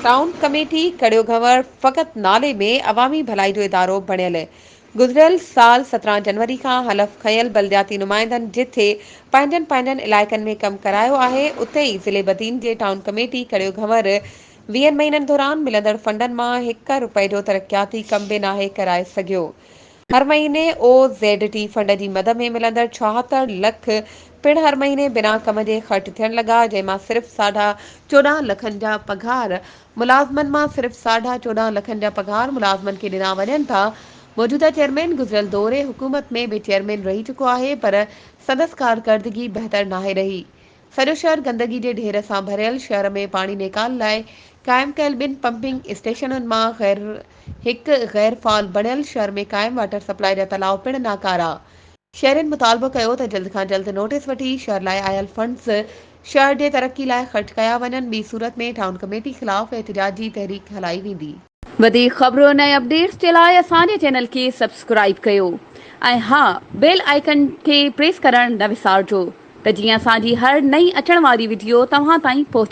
Town committee ڪڙيوگهنور فقط نالي ۾ عوامي ڀلائي جو ادارو بڻيل گذريل سال 17 جنوري کان حلف کنيل بلدياتي نمائندن جٿي پنهنجن پنهنجن علائقن ۾ ڪم ڪرايو آهي اتي ئي ضلعي بدين جي ٽائون ڪميٽي ڪڙيوگهنور ويهن مهينن دوران ملندڙ فنڊن مان هڪ رپئي جو ترقياتي ڪم به ناهي ڪرائي سگهيو. هر مهيني او زيڊ ٽي فنڊ جي مد ۾ ملندڙ 76 لک پڻ هر مهيني بنا ڪم جي خرچ ٿيڻ لڳا، جنهن مان صرف ساڍا 14 لکن جا پگهار ملازمن مان صرف ساڍا 14 لکن جا پگهار ملازمن کي ڏنا وڃن ٿا. موجوده چيئرمين گذريل دور حڪومت ۾ به چيئرمين رهي چڪو آهي پر سندس ڪارڪردگي بهتر ناهي رهي. سڄو شهر گندگي جي ڍير سان ڀريل، شهر ۾ پاڻي نيڪال لاء قائم ڪيل ٻن پمپنگ اسٽيشنن مان غير هڪ غير فعال بڻيل، شهر ۾ قائم واٽر سپلاء جا تلاء پڻ ناڪارا. شهرين مطالبو ڪيو ته جلد کان جلد نوٽيس وٺي شهر لاء آيل فنڊز شهر جي ترقي لاء خرچ ڪيا وڃن، ٻي صورت ۾ ٽائون ڪميٽي خلاف احتجاجي تحريڪ هلائي ويندي. وڌيڪ خبرن ۽ اپڊيٽس جي لاء اسان جي چينل کي سبسڪرائيب ڪيو ۽ ها بيل آئيڪن کي پريس ڪرڻ نه وسارجو ته جيئن اسان جي هر نئين اچڻ واري وڊيو توهان تائين پهچي.